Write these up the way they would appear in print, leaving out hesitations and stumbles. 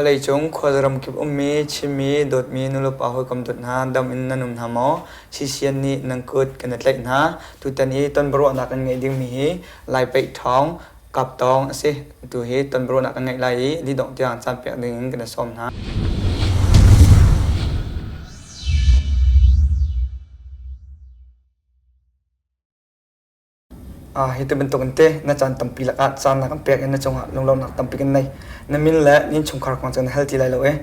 Vawleicung khuazaram kip ummi Chinmi dawtmi nulepa hawikom dawt hna dam in nan um hna maw? CCN nih nan kut kan i tlaih hna. Tutan i tonbiaruahnak kan ngeih dingmi hi Lai Paih Ṭhawng Kap Tawng a si. Atu hi tonbiaruahnak kan ngeih lai i dih-dongh tiang caan pek ding in kan i sawm hna. Hi ti bantuk in te na caan tampi lakah caan na kan pek i na cungah lunglawmhnak tampi kan nei. Na min le na innchungkhar kong cu na hal ti lai lo i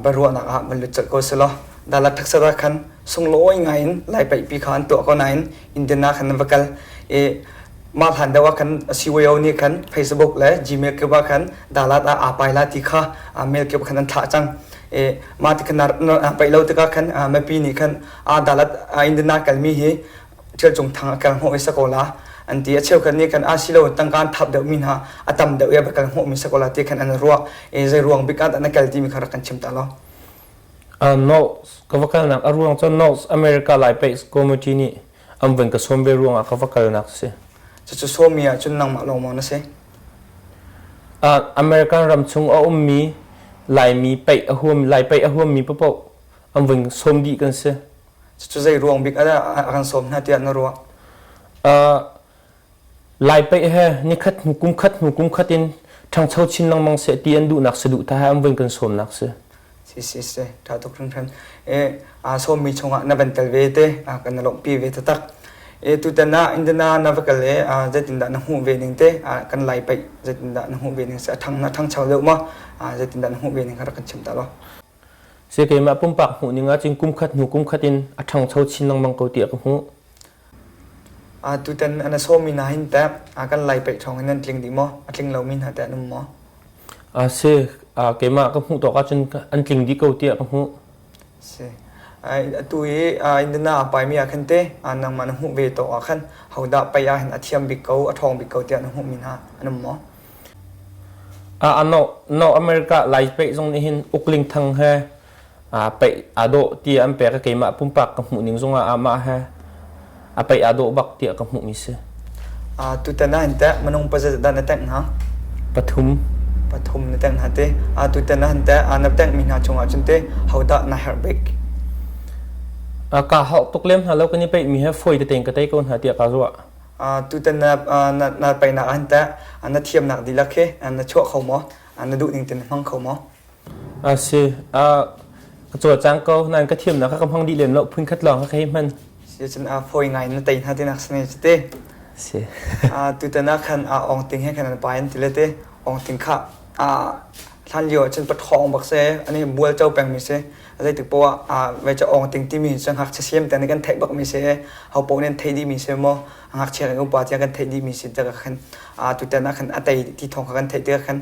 biaruahnak ah van lut colh ko selaw Dalat Taksat ah khan sunglawi ngai in Lai paihpi kha an tuah ko nain Indian ah khan nan va kal i mah hlan deuh ah khan CYO nih khan Facebook le Gmail kip ah khan Dalat ah aa pai la ti kha mail kip khan an thlah cang. I mah ti khan na paih lo tikah khan mipi nih khan Dalat Indian ah kalmi hi thil cung thang a kal hnawh i sakola an ti. A cheukhat nih khan a silo tangka an thap deuh mi hna a tam deuh i a va kal hnawh mi sakola ti khan an ruah i zei ruang bik ah dah na kal timi kha rak kan chim ta law. North ka va kalnak a ruang cu North America Lai Paih Committee nih an van ka sawm ve ruangah ka va kalnak si. Cucu sawmi ah cun nangmah lawng maw na si? American ram chung a ummi Laimi paih a huam Lai paih a huammi paoh an vun sawm dih kan si. Cucu zei ruang bik ah a kan sawm hna tiah na ruah? Lai paih he nikhat hnu kum khat hnu kum khat in ṭhangcho chin lengmang seh ti an duhnak saduhthah he an vun kan sawmnak si. Si si si, ṭha tuk hringhran. E, aa sawmmi chungah na van tel ve te, kan na lawmhpi ve taktak. E, tutan ah Indiana na va kal e, zeitindah na hmuh ve ning te, kan Lai paih zeitindah na hmuh ve ning si, a ṭhang na ṭhangcho deuh ma, zeitindah na hmuh ve ning kha rak kan chim ta law. Si keimah pumpak hmuh ning ahcun kum khat hnu kum khat in a ṭhangcho chin lengmang ko tiah ka hmuh. Tutan na sawmmi hna hin teh kan Lai paih ṭhawng in nan tling dih maw? A tling lomi hna teh an um maw? Si, keimah ka hmuh tawk ahcun an tling dih ko tiah ka hmuh. Si. Atu i Indiana a paimi ah khan teh nangmah na hmuh ve tawk ah khan hodah paih ah hin a thiam bik ko, a ṭhawng bik ko tiah na hmuhmi hna an um maw? North America Lai paih zong nih hin Ukling Thang he paih aa dawh tiah an pek i keimah pumpak ka hmuh ning zongah amah he a paih aa dawh bak tiah ka hmuhmi si. Tutan ah hin teh minung pazat dah na tengh hna? Pathum. Pathum na tengh hna te. Tutan ah hin teh na tenghmi hna chungah cun teh hodah na herh bik? Ka hauh tuk lem hna lo kan i paihmi he fawi tein ka tei ko hna tiah kaa ruah. Tutan na painak ah hin teh na thiamnak dihlak hi na chuah kho maw? Na duh ning tein na hmang kho maw? A si. Ka cawlcang ko nain ka thiamnak kha ka hmang dih lem lo phun khat lawng kha ka hei hman. Si cun a fawi ngai na tei hna tinak si ne cu te. Si. Tutan ah khan Ong Ting he khan an pai an ti le te. Ong Ting kha hlan lio ah cun paṭhawng bak si ani bual co pengmi si. Zeitik poah ah ve ca Ong Ting timi cu ngakchia siam te nih kan theih bakmi si ho paoh nih an theih dihmi si maw ngakchia kan upa tiang kan theih dihmi si tikah khan tutan ah khan a tei ti thawng kha kan theih tikah khan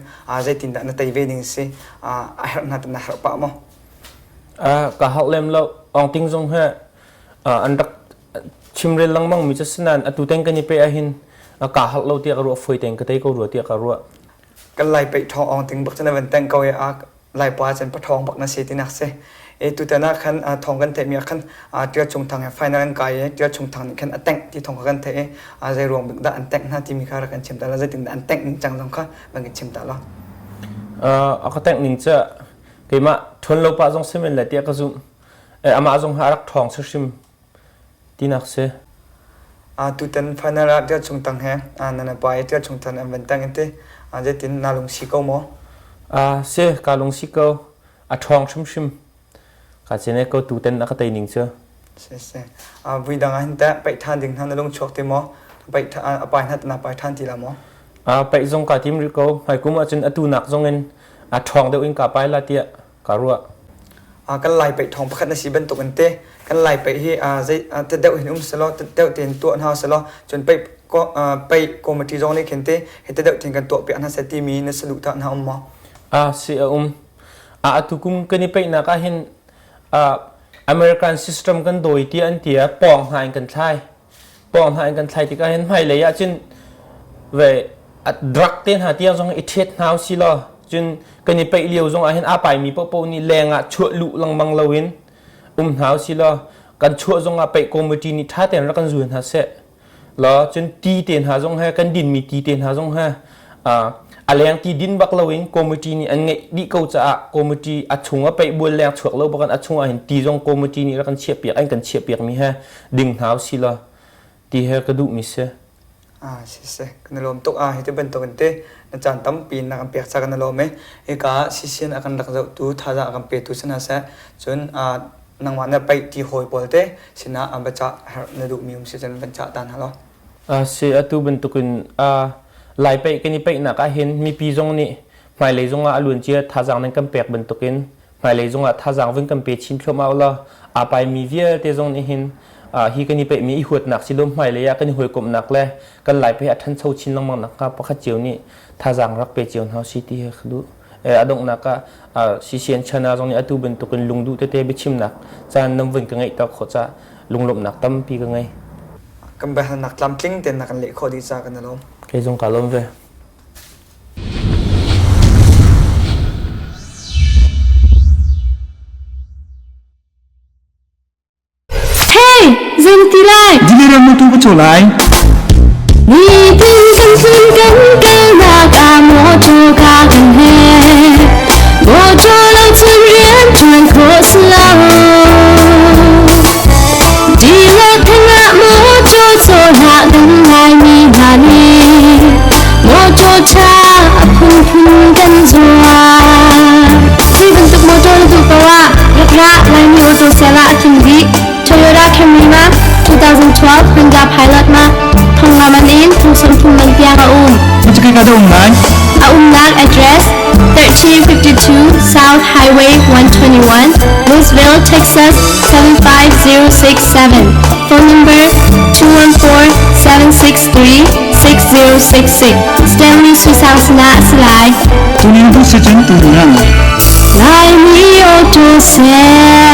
zeitindah na tei ve ding si a herh hna na herh pah maw? Ka hauh lem lo. Ong Ting zong he an rak chimrel lengmang mi cu sinain atu teng kan i pe ahhin ka halh lo tiah ka ruah foi tein ka tei ko rua tiah ka ruah. Kan Lai paih ṭhawng Ong Ting bak cu na van teng ko i Laipa cun paṭhawng bak na si tinak si. E tutan ah khan thawng kan theihmi ah khan Ṭial Cung Thang he final an kai i Ṭial Cung Thang nih khan a tengh ti thawng kha kan theih i zei ruang bik dah an tengh hna timi kha rak kan chim ta la zeitin dah an tengh ning cang zong kha van kan chim ta la. A ka tengh ning cu keimah ṭhawn lo pah zong si men lai tiah ka zumh. Amah zong ha a rak ṭhawng hrimhrim tinak si. Tutan final ah Ṭial Cung Tang he nan pa i Ṭial Cung Thang an van tang in ti zeitin naa lungsi ko maw? Si, kaa lungsi ko. A ṭhawng hrimhrim. Ka cene ko tutan a ka tei ning cu. Si si. Vui dang ah hin teh paih ṭhan ding hna na lung chuak ti maw? Paih a pai hna na pai ṭhan ti la maw? Paih zong kaa tim rih ko. Hmaikum ahcun atu nak zong in a ṭhawng deuh in kaa pai la tiah ka ruah. Kan Lai paih ṭhawng pakhat na si bantuk in te kan Lai paih hi zei te deuh hin um selaw te deuh tein tuah hna selaw cun paih paih committee zong nih khin te hi te deuh tein kan tuah piak hna seh timi na saduhthah hna um maw? Si a um. Atu kum kan i paihnak ah hin American system kan dawi ti an ti pawng hna in kan thlai. Pawng hna in kan thlai tikah hin hmailei ah cun ve drug te hna tiang zong i ṭhet hna usih law cun kan i paih lio zong ah hin aa paimi paohpaoh nih leng ah chuah luh lengmang loin um hna usih law kan chuah zong ah paih committee nih ṭha tein rak kan zul hna seh law cun ti te hna zong he kan dinmi ti te hna zong he. A leng ti din bak loin committee nih an ngeih dih ko caah committee a chung a peih bual leng chuak lo bakan a chung ah hin ti zong committee nih rak kan chiahpiak an kan chiahpiak mi he ding hna usih law ti he ka duh mi si. Ah siseh kan i lawm tuk ah hi ti bantuk in te na caan tampi na kan pek ca kan i lawm i hika CCN a kan rak zohtu thazaang a kan petu si hna seh cun nangmah na paih ti hawi pawl te sinah an va cah herh na duhmi um si cun van cah ta hna law. Si atu bantukin Lai paih kan i paihnak ah hin mipi zong nih hmailei zongah a luancia thazaang nan kan pek bantukin hmailei zongah thazaang vun kan pe chin thluahmah ulaw aa paimi vialte zong nih hin hi kan i paihmi i huatnak si lo hmailei ah kan i hawikomhnak le kan Lai paih a ṭhancho chin lengmang nakhnga pakhat cio nih thazaang rak pe cio hna usih ti hi ka duh. A donghnak ah CCN China zong nih atu bantukin lungduh tete biachimnak caan nan vun ka ngeihter khawh caah lunglawmhnak tampi ka ngei. Kan biahalnak tlamtling tein na kan leh khawh dih caah kan i lawm. Kei zong kaa lawm ve. Hey, zei na ti lai? Diliram na tu ka caw lai. Nitin kan tlun kan kalnak ah mawṭaw ka kan he. Mawṭaw lo cun rian ṭuan khawh si lo. Dilo theng ah mawṭaw caw hlah kan Laimi hna nih mawṭaw ṭha a phunphun kan zuar. Zei bantuk mawṭaw na duh paoh ah rak ra Laimi auto sale ah a tling dih. Toyota Camry ma 2012 Honda Pilot ma thong nga man in thong 30 man tiang a um. Cukai ka da um lai? A umnak address 1352 South Highway 121, Louisville, Texas 75067. Phone number 214-763-6066. Stanley Suisang sinah a si lai. Tunin tu si cun tu na. Laimi auto sale.